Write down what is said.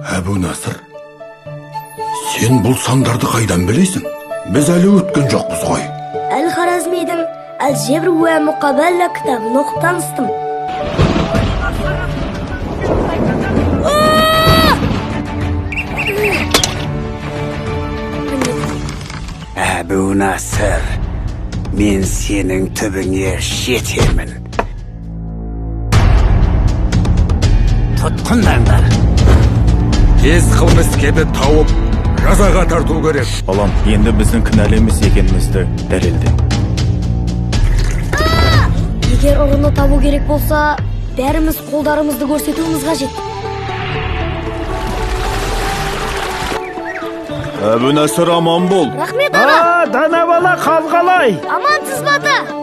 Әбу Насыр, сен бұл сандарды қайдан білесің? Біз әлі өткен жоқпыз ғой. Әл-Харазмидің Әл-Жебр уә Мұқабала кітабын оқып таныстым. Әбу Насыр, мен сенің түбіңе жетемін. Тұтқындаңдар. Тез қылмыскерді тауып, жазаға тарту керек. Балам, енді біздің кінәлі емес екенімізді дәлелде. Егер ұрыны табу керек болса, бәріміз қолдарымызды көрсетуіміз қажет. Әбу Насыр, аман бол. Рахмет, аға. А, дана бала, қал қалай? Амансыз ба, ата?